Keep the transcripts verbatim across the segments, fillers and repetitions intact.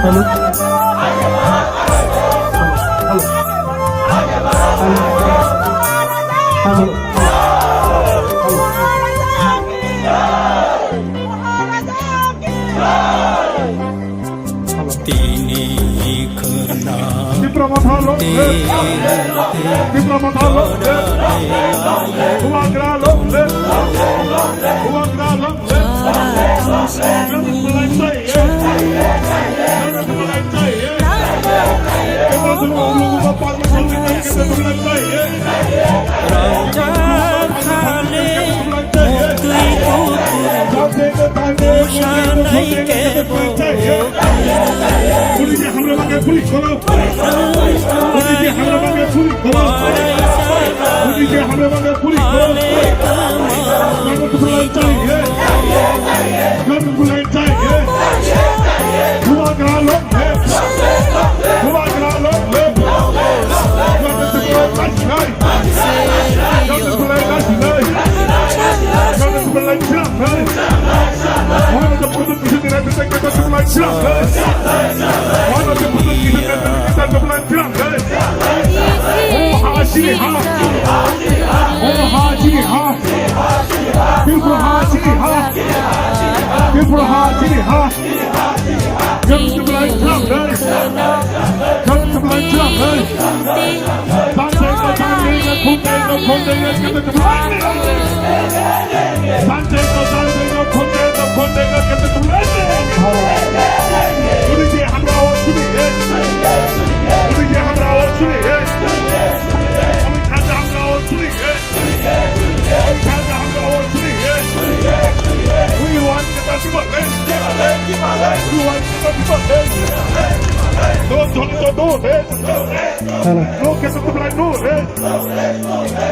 Hello. Hello. Hello. Tini khna Tipra Motha long live. Tipra Motha long live. Bubagra long live. Bubagra long live. Tipra ha chini ha. Tipra ha chini ha. Tipra ha chini ha. Get the black drum, hey. Get the black drum, hey. Sanjay ko Sanjay ko, Khunjay ko Khunjay ko, get the black drum. Sanjay ko Sanjay ko, Khunjay ko Khunjay ko, get the black drum. Uni je hamra awaaz suni hai. Uni je hamra awaaz suni hai. Uni je hamra awaaz suni hai. We want the people. We want the people. No, no, no, no, no. Hello. No, get the black, no, no.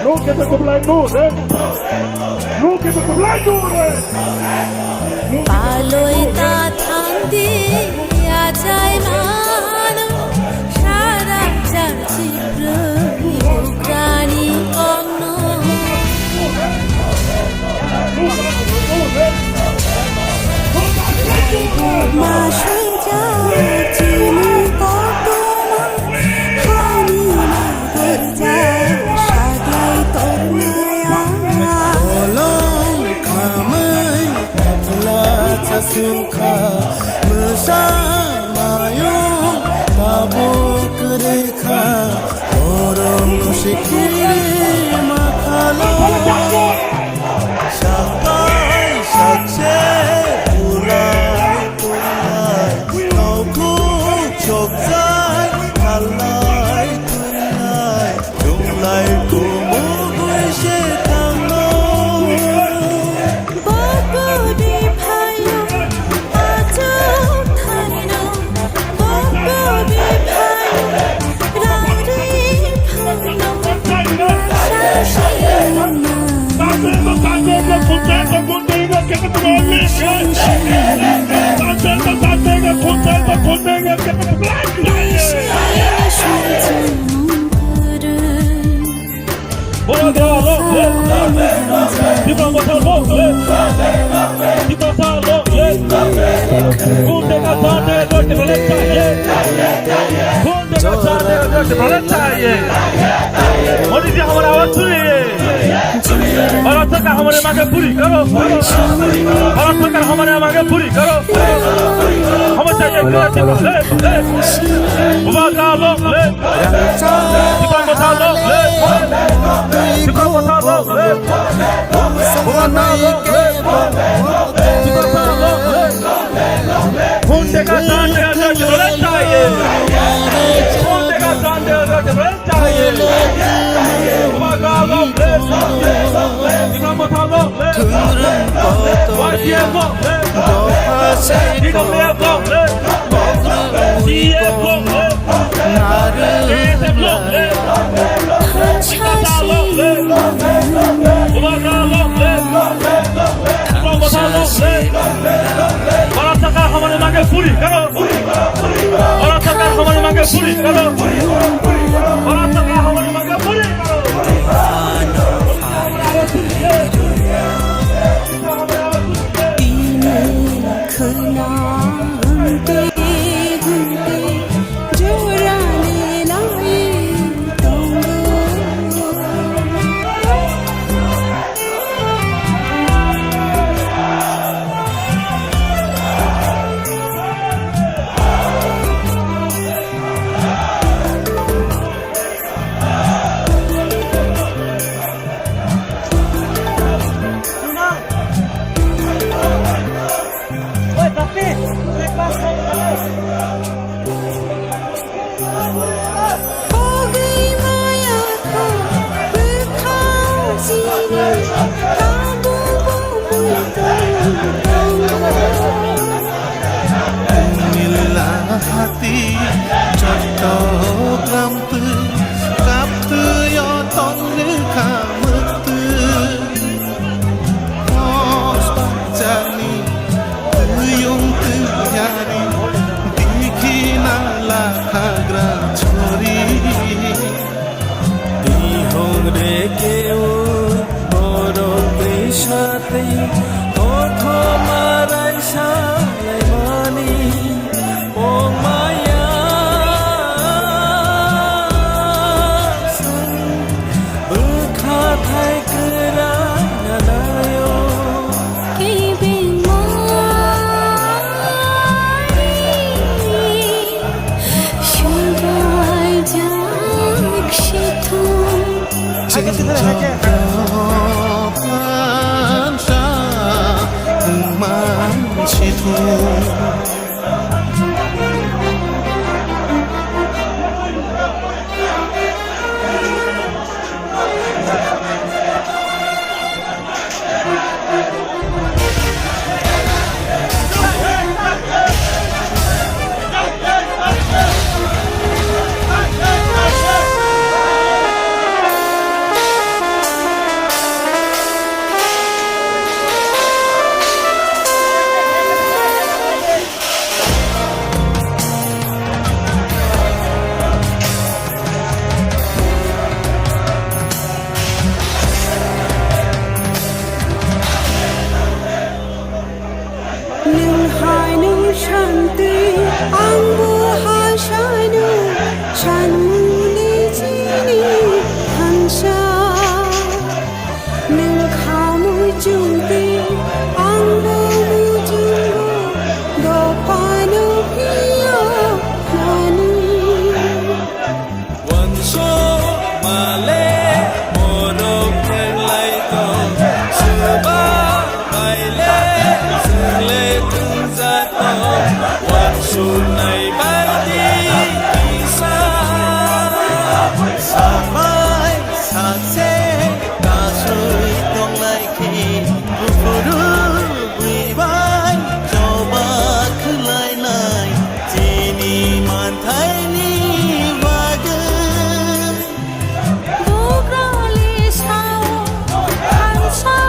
No, get the black, no, no. No, get the black, no, no. Paloi ta thangdi, achai mano, sara char chibroi, bukrani kokno. Ma sui ja chini koktwma, hani na gurja, saklai tornaya. Bolong khamai. Kathla chasukha, mwsa mayung tabuk rikha, borok no sikiri makhalo. Sakai sakse ulai pulai, kaukhuk chokjai halai tulai. Chunglai kumugwi se tangno. Bobo biphayo achuk thaino. Bobo biphayo rari phano. Sasina. Bubagra long live! Tipra Motha long live! Tiprasa long live! Khun dega, jan dega, Tiprasa long live! Khun dega, jan dega, Tiprasa long live! Modi जी हमारा आवाज सुनिए। भारत सरकार हमारे मांगे पूरी करो। भारत सरकार हमारे मांगे पूरी करो। हम चाहिए क्रांति को ले, ले। Bubagra long live! Tipra Motha long live! Tipra Motha long live! Bubagra long live! Tipra Motha long live! खून देगा, जान देगा, जय जवान चाहिए। खून देगा, जान देगा, जय जवान चाहिए। Bubagra long live! Tipra Motha long live! Y T F long live! T W F long live! C A A long live! A S F long live! Tiprasa long live! Bubagra long live! Tipra Motha long live! Bharat सरकार हमारे मांगे पूरी करो। भारत सरकार हमारे मांगे पूरी करो। भारत सरकार हमारे मांगे पूरी करो। Tini khna hwnkhe Bekeo borok brisa tei kothoma raisa laimani ongmaya. Bwkha thai kwrwng nanaio. Kebengmani subraijak sithung. Jwngjal pansa wngmang sithung. Nwng hai nwng shanti, ang bo hai sai nwng, sanmuni chini thansa. Nwng kha muchungtwi, ang bo muchungo, dophano phiya nani. Wansuk male borok phenglai tong, swba baile chwngle tungjato, wansuknai baidi kisa. Samai sakse kasui tonglai khi, buphuru bui bai choba khwlainai chini manthaini bagwi. Bugrali sao thansa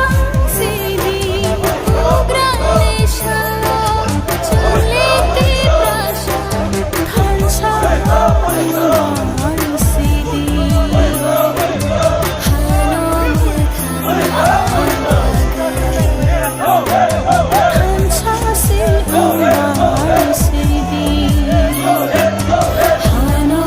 sidi, bugrali sao chuli tiprasa thansa sidi. Hano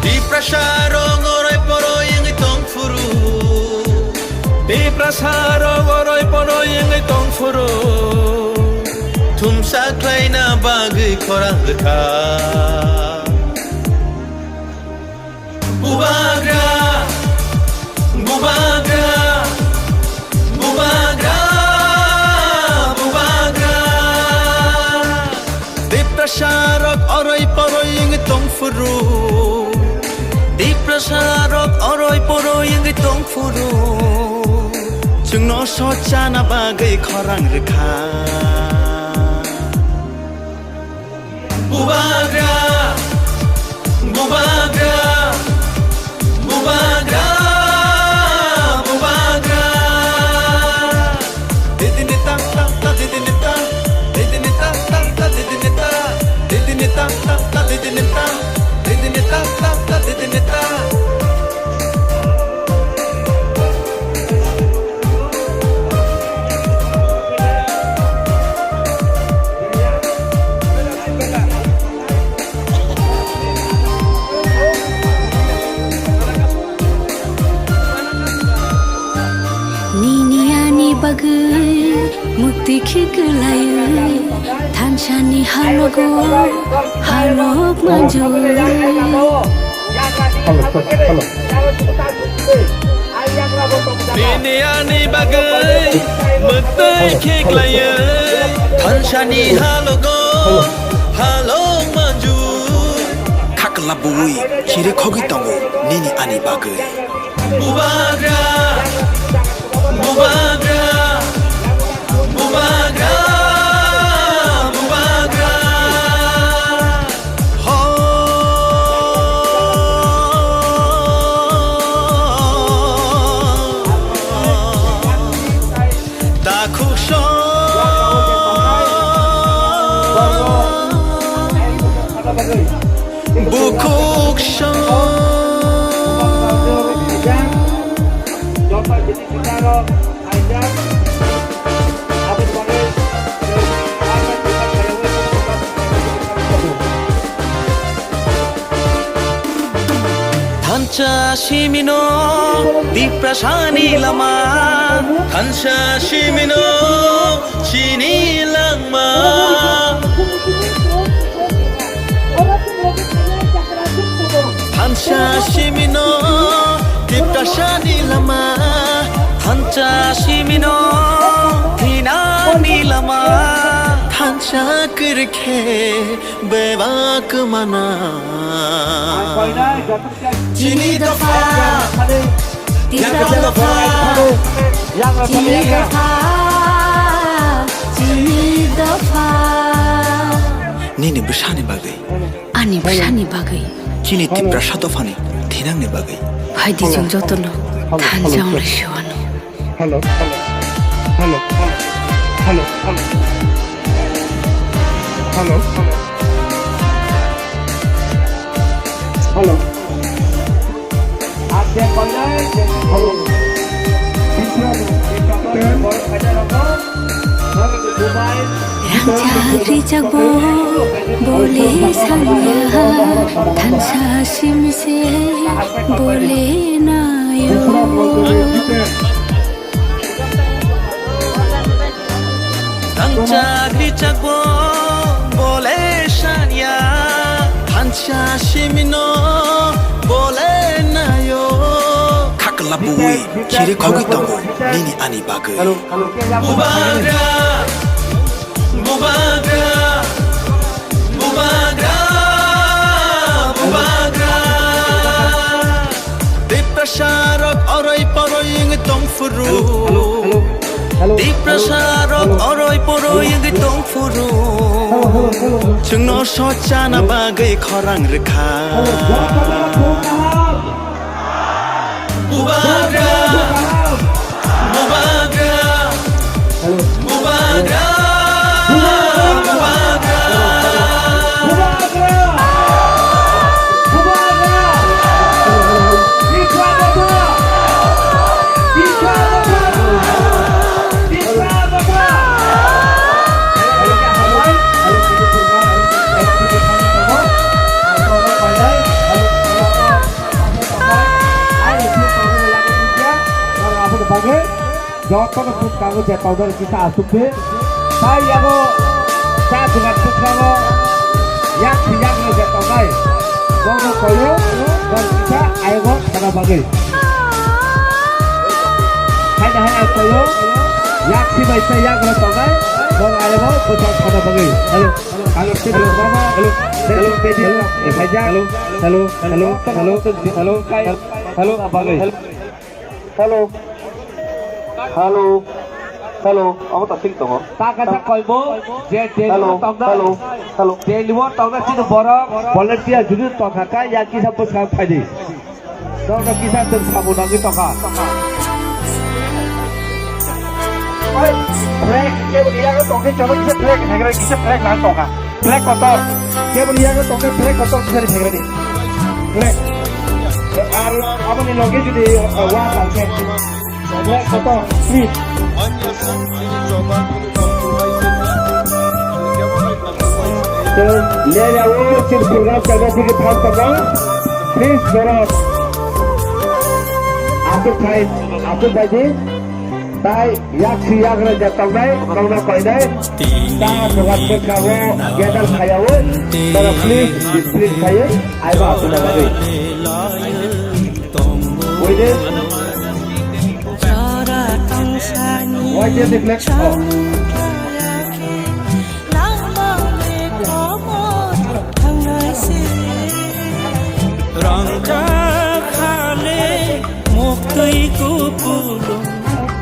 Tiprasa rok oroi poroi wngwi tong phuru. Tiprasa rok oroi poroi wngwi tong phuru. Thumsa khlaina bagwi khorang rwkha. Bubagra, bubagra, bubagra, bubagra. Tiprasa rok oroi poroi wngwi tongphuru. Tiprasa rok oroi poroi wngwi tongphuru. Chwngno sochana bagwi khorang rwkha. Bubagra, bubagra, bubagra, bubagra. Didini ta ta ta, didini ta, didini ta ta ta, didini ta, didini ta ta ta, didini ta, didini ta ta ta, didini ta. Nini ani bagwi mukti khiklai, thansani halogo halok manjui. Hello, hello. Nini ani bagwi mwtwi khiklaiwi, thansani halogo halok manjui. Khakla buwi chiri khogwi tongo nini ani bagwi. Bubagra, bubagra, bubagra, bubagra. Ho. Takhuk song. Bukhuk song. Thansa simino Tiprasani lama, thansa simino chini langma. Thansa simino Tiprasani lama, thansa simino thinani lama, thansa kwrwikhe bebak mana. Chini dopha, Tipra dopha, chini dopha, chini dopha. Nini bwsani bagwi. Ani bwsani bagwi. Chini Tiprasa dophani thinangni bagwi. Phaidi chwng jotono thansa wngwi sewano. Hello, hello, hello, hello, hello, hello, hello, hello. Rangchak rijak bo bole sanya, thansa simse bole nayo. Rangchak rijak bo bole sanya, thansa simino bole nayo. Khakla buwi chiri khogwi tongo nini ani bagwi. Bubagra, bubagra, bubagra, bubagra. Tiprasa rok oroi poroi wngwi tongphuru. Tiprasa rok oroi poroi wngwi tongphuru. Chwngno sochana bagwi khorang rwkha. Bubagra, bubagra, bubagra, bubagra. Jotono sut kago je powder kisa asuk de. Tai yago. Yak bwkha bwkhango yak si yak no je tongnai. Bono koyo bor kisa ayogo thana bagwi. Haida hai ang koyo yak si bai se yak no tongnai. Bor ayogo bwsa thana bagwi. Hello. Hello. Hello. Hello. Hello. Hello. Hello. Hello. Hello. Hello. Hello. Hello. Hello. Hello. Hello. Hello. Hello. Hello. Hello. Abo ta thik tongo. Ta kasa koibo je Delhi o tongna. Hello. Hello. Delhi o tongna chini borok volunteer judi tongkha kha ya kisa bwskang phaidi. Tongna kisa tong sabu nangwi tongkha. Oi, flag, kebo iya ko tongkhe cholo kisa flag, kisa flag nang tongkha. Flag kotor. Kebo iya ko tongkhe flag kotor kisa flag ready. Flag. Ar aboni loge jodi, uh, wa tangkhe. Flag kotor, please. So, area wo chini program jaga thik thang tong. Please, dorot. Asuk khai, asuk baidi. Tai yak si yak re jat tongnai, tongna koinai. Ta dogan bwskango gather khayawi. Tara please, discipline khaye, aiba asuna bagwi. Wait. Wait, the flag. Oh. Rangchak hale muktwi kupulung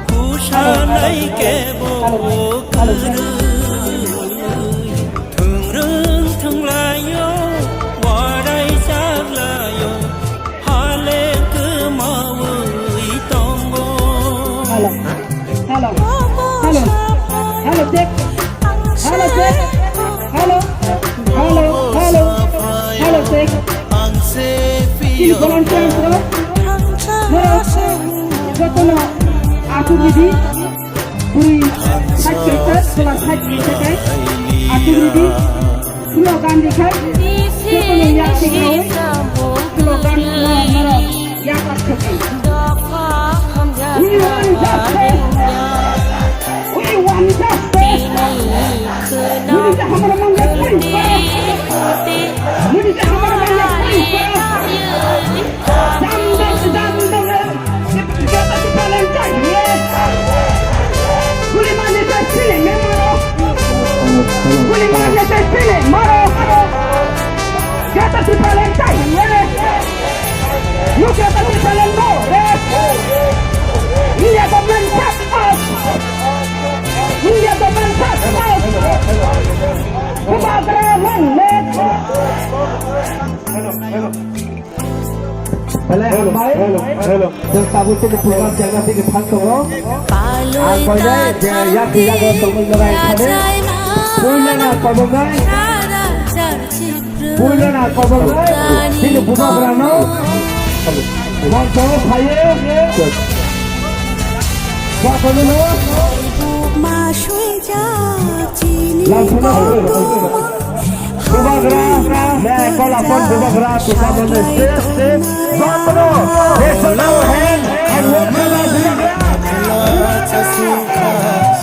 kusanai kebo kwrwi. Thwngrwng thwnglaio, warai chaklaio, hale kwmawi tongo. Hello. Hello. Hello. Hello, check. Hello, check. Hello. Hello, hello. Hello, check. Chini volunteers rok. Norok jotono asuk ridi. Bui side kaisa, chwla side kaisa kai. Asuk ridi. Slogan dikhai, jotono yak tikrawi slogan norok yak aswkdi. We want justice. We want justice. Modi ji hamara mangya puri. Modi ji hamara mangya puri. Jam dong, jam dong. Gata si palen chahiye. Guli marne se sile me maro. Guli marne se sile maro. Gata si palen chahiye. You gata si palen no re. India government fuck us. India government fuck us. Bubagra long live. Hello, hello, hello, hello. Chwng tabuk chini program jaga thik thang tongo. Ang koinai je yak yak tongmani logai thani. Puila na kobongnai. Puila na kobongnai. Chini bubagra no. Moncho phaio. Ba kono no. Bubagra, may I call upon Bubagra to come on the stage, please? Bubagra, raise your hand and welcome our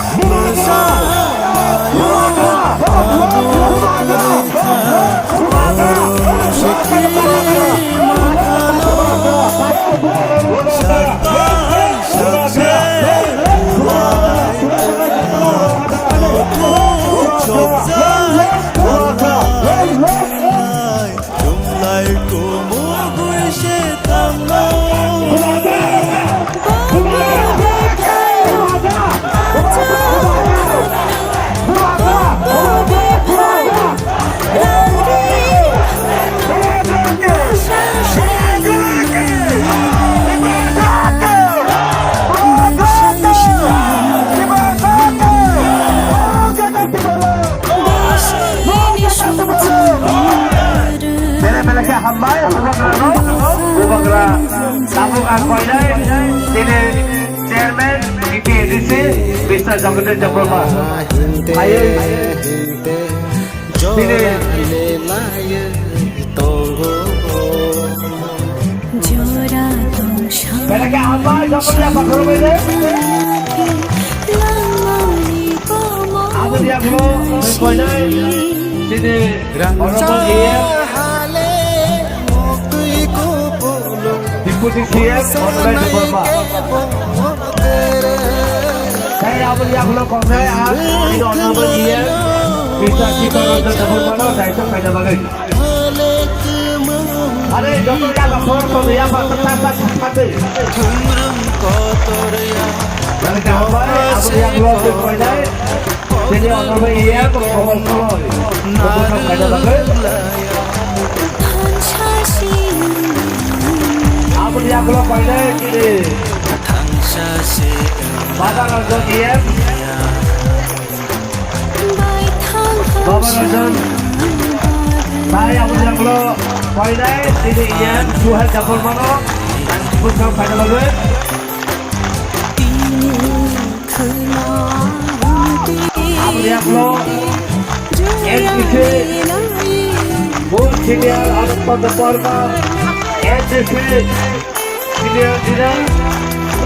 Bubagra. Bubagra, Bubagra, Bubagra, Bubagra. Bele bele khe hambai, bubagra no, bubagra tabuk ang koinai, tini chairman, T T A D C, Mister Jagadis Debbarma. Ayo, tini Belai khe hambai, jotono yapha khorokbai de. Abo Yang lo, koinai, sini, honorable A M, Deputy C M, Honorable Debbarma. Saya abang yang lo koinai, ah, ini honorable A M, bisa kita orang tersebut mana, saya itu kaida bagai. Are, joto yago khoroknwi yapha kwchak kwchak sakhatwi. Nang kaham bai, abo yang lobwi koinai. Chini ono bai iya, kok khobor khobor. Khobor khobor khaina bagwi. Abo yang lo koinai, chini. Baba Ranjan iya. Baba Ranjan, tai abo yang lo koinai, chini iya, Suhel Debbarmano, ang buchang final lo. Abo yang lo, N P C, Mul Senior Ananta Debbarma, N P C, Senior Leader,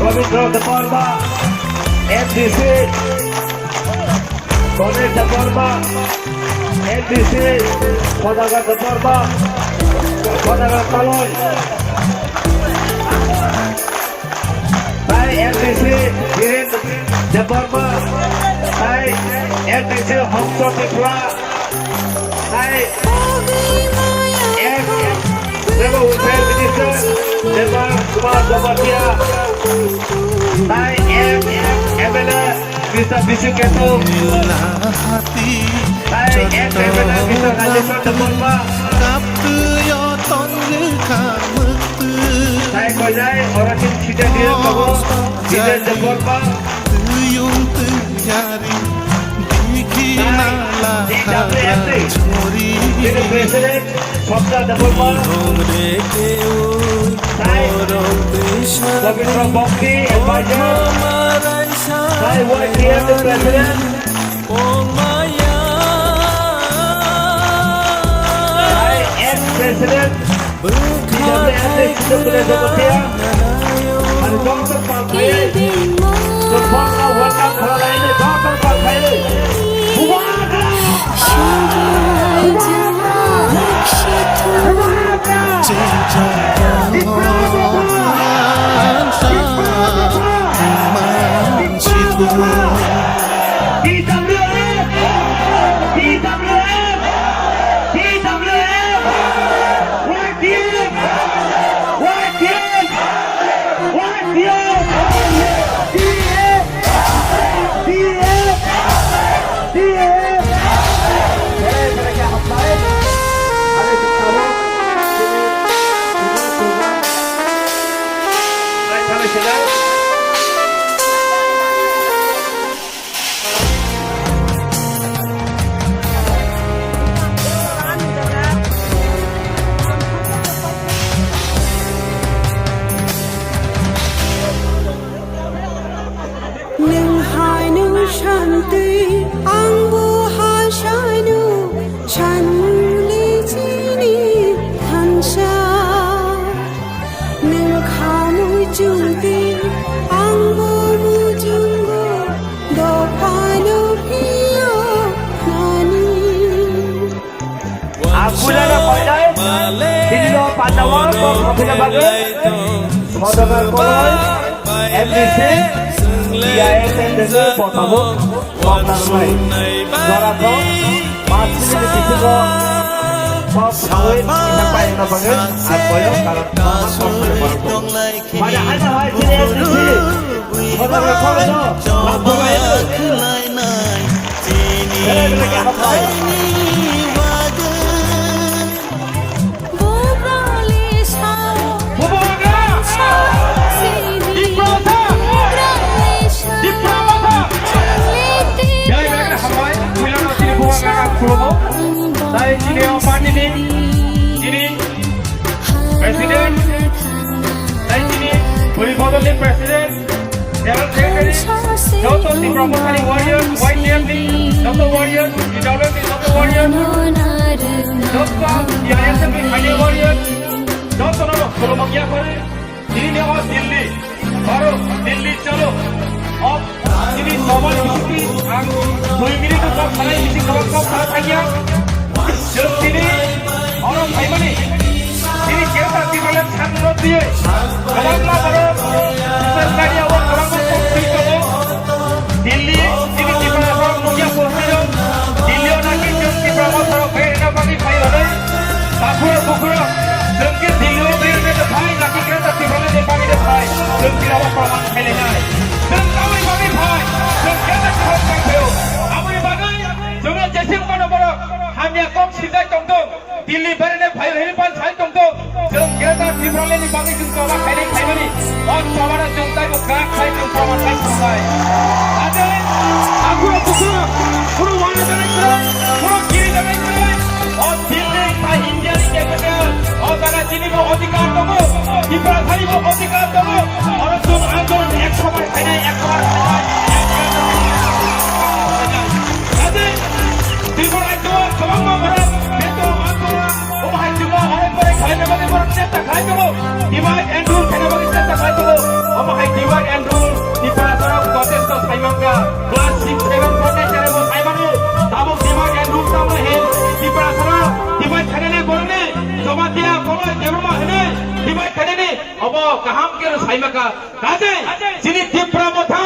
Rabindra Debbarma, N P C, Ganesh Debbarma, N P C, Kodagar Debbarma, Kodagar Taloi, tai N P C, Biren Debbarma, tai N P C, Hongso Tripura, tai F, Tribal Welfare Minister, Debbar Kumar Jamatia, tai F, M L A, Mister Bishu Ketu, tai F, M L A, Mister Rajeshwar Debbarma, tai koinai, oro chini sida dia kago, Jites Debbarma, tai D W F T, chini President, Sapta Debbarma, tai Rabindra Bhakti Advisor, tai Y T F President, tai ex-president, T W F T Sundar Jamatia, and Doctor Palkhai, the former welcome for the Doctor Palkhai. T W F! T W F! T W F! Y T F! Y T F! Y T F! T F! T F! T F! Nwng hai nwng shanti, ang bo hai sai nwng, sanli chini thansa. Nwng khamwi chumti, ang bo mujungo, dophano phiyo nani. Ang puila no koinai, tini no pandao kok khopina bagwi, Khodogar Koloi, M D C, T I S M dengwi potomo kok narwknai. Jora kok, mas chini bisingo kok sawi ina paina bagwi, ang koino karon kok khopina bagwi. Pada hana hai chini M D C. Hoda hoda hoda. Lapu lain. Bela bela kya hoda hai? Bubagra! Diprotha! Diprotha! Belai belai hambai. Puila no chini bubagra ang khulumo. Tai chini o party ni, chini President, tai chini Bwrwi Bodolni President, General Secretary, joto Tipra Mothani warrior, Y T F ni joto warrior, T W F ni joto warrior, joto T I S F ni phainai warrior, joto no khulumung ya kore, tini o Delhi, Bharat, Delhi chalo, o tini no Ang dui minute kok salai, bisi kok kok salai thangya. Chwng tini oro phaimani, tini Greater Tipraland sakno twiwi kwbangma borok Uttar India o kwbangma kok twi tongo. Delhi, tini Tipra borok nukya post-o. Delhi o naki chwng Tipra borok berna bagwi phai hwnwi. Takhurok bukhurok, chwng khe Delhi o berna phai, naki Greater Tipraland ni bagwi phai. Chwng tini abo proman khailai nai. Chwng tamni bagwi phai, chwng khe na khorok tang phaiyo. Aboni bagwi chwngno jesem kono borok hamya kok sijak tongthok, Delhi berene phai rwhini phan sai tongthok, chwng Greater Tipraland ni bagwi chwng choba khainai khaimani. O chobano chwng taibo kwrak khai chwng proman khai chwng khai. Ate, akhurok bukhurok, khurok wana janai kwrwi, khurok giri janai kwrwi. O Delhi khai India ni capital, o jaga chini bo adhikar tongo, Tiprasa ni bo adhikar tongo. Oro chwng andolon ekso bar khainai, ekso bar khainai. Ate, Tripura duar kwbangma borok, beto andolon, omo hai chwngno arek barek khaina bagwi borok chesta khlai tongo. Divide and rule khaina bagwi chesta khlai tongo. Omo hai divide and rule Tiprasarok jotesto saimangkha. Class six, seven pornai cheraimo saimano. Tabuk divide and rule tamo hin Tiprasarok divide khainani borokni Jamatia, Kongress, Debbarma hinwi divide khainani obo kaham khe saimangkha. Kaje, chini Tipra Motha,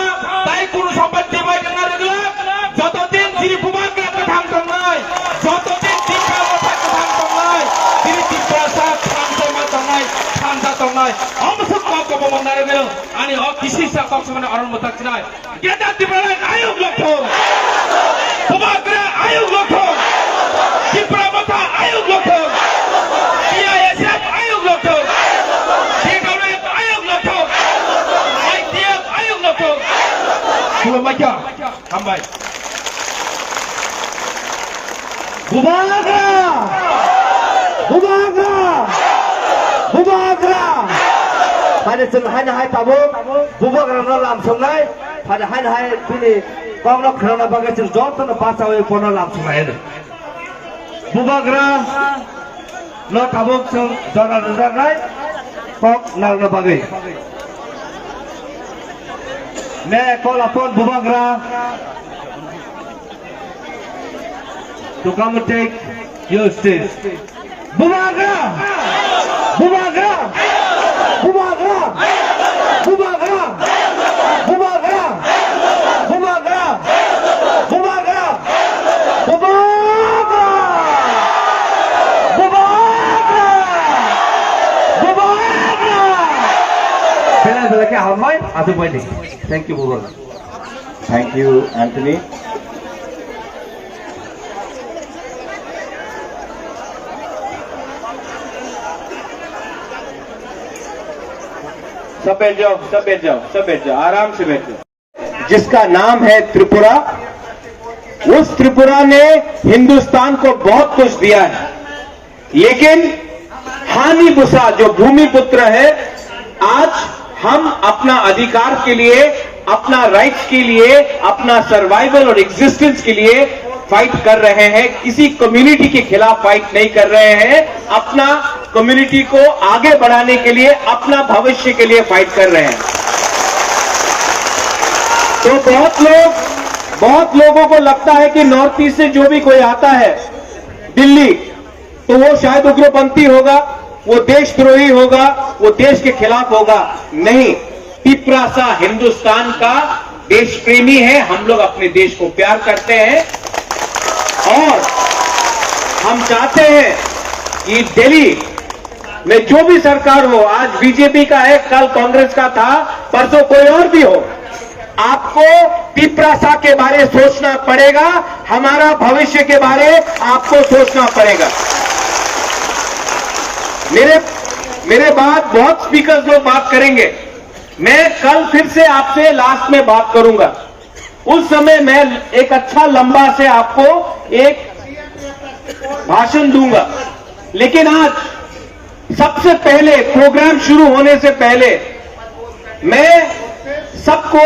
tai kunu sampai Tipra Motha rwgwlak, joto din chini Bubagra kwthang tongnai, joto din Tipra Motha kwthang tongnai, chini Tiprasa thansa ma tongnai, thansa tongnai, omsuk kok kok bo monna rwgwlak, ani o kisisa kok samani aron motha chinai. Greater Tipraland ayuk lokthong, Bubagra ayuk lokthong, Tipra Motha ayuk lokthong, T I S F ayuk lokthong, T W F ayuk lokthong, I T F ayuk lokthong. Khulumbaikha. Hambai. Bubagra! Bubagra! Bubagra! Phai de chwng haino hai tabuk Bubagrano lamsoknai, phai de haino hai bini kokno khwnana bagwi chwng jotono bachaui bono lamsoknai hino. Bubagra no tabuk chwng jora rwjaknai kok narwkna bagwi. May I call upon Bubagra to come and take your stage. Bubagra! Bubagra! Bubagra! Bubagra! Bubagra! Bubagra! Bubagra! Bubagra! Bubagra! Belai belai khe hambai, aswk bai di. Thank you, Bubagra. Thank you, Anthony. सब बैठ जाओ, सब बैठ जाओ, सब बैठ जाओ, आराम से बैठ जाओ। जिसका नाम है त्रिपुरा, उस त्रिपुरा ने हिंदुस्तान को बहुत कुछ दिया है, लेकिन हानी बुसा जो भूमिपुत्र है, आज हम अपना अधिकार के लिए, अपना राइट्स के लिए, अपना सर्वाइवल और एग्जिस्टेंस के लिए फाइट कर रहे हैं, किसी कम्युनिटी के खिलाफ फाइट नहीं कर रहे हैं, अपना कम्युनिटी को आगे बढ़ाने के लिए, अपना भविष्य के लिए फाइट कर रहे हैं। तो बहुत लोग, बहुत लोगों को लगता है कि नॉर्थ ईस्ट से जो भी कोई आता है दिल्ली, तो वो शायद उग्रपंथी होगा, वो देशद्रोही होगा, वो देश के खिलाफ होगा। नहीं, तिप्रासा हिंदुस्तान का देश प्रेमी है, हम लोग अपने देश को प्यार करते हैं और हम चाहते हैं कि दिल्ली में जो भी सरकार हो, आज बीजेपी का है, कल कांग्रेस का था, परसों कोई और भी हो, आपको तिप्रासा के बारे सोचना पड़ेगा, हमारा भविष्य के बारे आपको सोचना पड़ेगा। मेरे, मेरे बाद बहुत स्पीकर्स लोग बात करेंगे। मैं कल फिर से आपसे लास्ट में बात करूंगा। उस समय मैं एक अच्छा लंबा से आपको एक भाषण दूंगा, लेकिन आज सबसे पहले, प्रोग्राम शुरू होने से पहले मैं सबको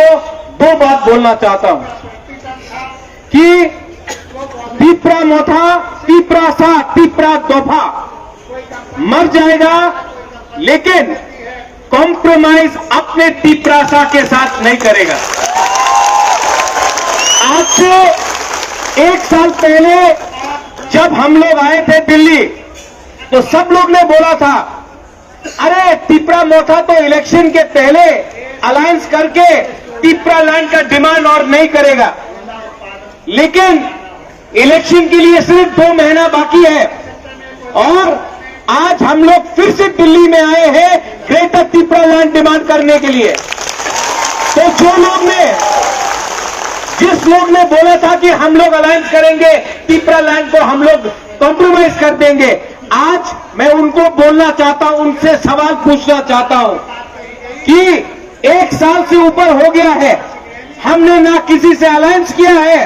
दो बात बोलना चाहता हूं कि तिप्रा मोथा, तिप्रासा, तिप्रा दोफा मर जाएगा, लेकिन कॉम्प्रोमाइज अपने तिप्रासा के साथ नहीं करेगा। से एक साल पहले जब हम लोग आए थे दिल्ली, तो सब लोग ने बोला था, अरे, तिपरा मोथा तो इलेक्शन के पहले अलायंस करके तिपरा लैंड का डिमांड और नहीं करेगा, लेकिन इलेक्शन के लिए सिर्फ दो महीना बाकी है और आज हम लोग फिर से दिल्ली में आए हैं ग्रेटर तिपरा लैंड डिमांड करने के लिए। तो जो लोग ने, जिस लोग ने बोला था कि हम लोग अलायंस करेंगे, तिपरा लैंड को हम लोग कॉम्प्रोमाइज कर देंगे, आज मैं उनको बोलना चाहता हूं, उनसे सवाल पूछना चाहता हूं कि एक साल से ऊपर हो गया है, हमने ना किसी से अलायंस किया है,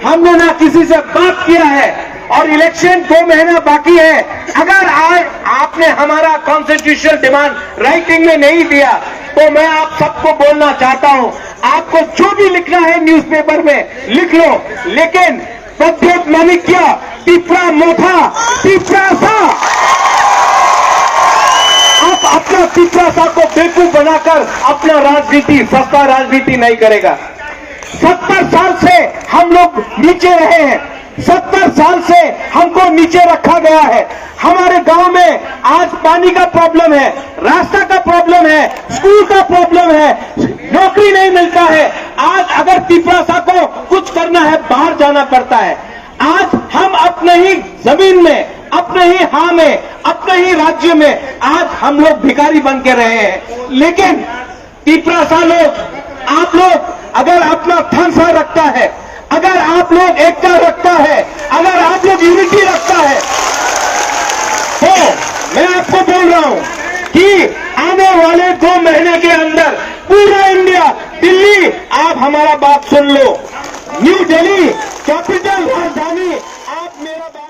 हमने ना किसी से बात किया है और इलेक्शन दो महीना बाकी है। अगर आज आपने हमारा कॉन्स्टिट्यूशनल डिमांड राइटिंग में नहीं दिया तो मैं आप सबको बोलना चाहता हूं, आपको जो भी लिखना है न्यूज़पेपर में लिख लो, लेकिन प्रद्योत मानिक्य, तिपरा मोथा, तिपरासा। आप अपना तिपरासा को बेवकूफ बनाकर अपना राजनीति, सस्ता राजनीति नहीं करेगा। सत्तर साल से हम लोग नीचे रहे हैं, सत्तर साल से हमको नीचे रखा गया है। हमारे गांव में आज पानी का प्रॉब्लम है, रास्ता का प्रॉब्लम है, स्कूल का प्रॉब्लम है, नौकरी नहीं मिलता है। आज अगर तिपरासा को कुछ करना है, बाहर जाना पड़ता है। आज हम अपने ही जमीन में, अपने ही हाँ में, अपने ही राज्य में आज हम लोग भिखारी बन के रहे हैं, लेकिन तिपरासा लोग, आप लोग अगर अपना थानसा रखता है, अगर आप लोग एकता रखता है, अगर आप लोग यूनिटी रखता है, तो मैं आपको बोल रहा हूं कि आने वाले दो महीने के अंदर पूरा इंडिया, दिल्ली, आप हमारा बात सुन लो। न्यू दिल्ली, कैपिटल राजधानी, आप मेरा बात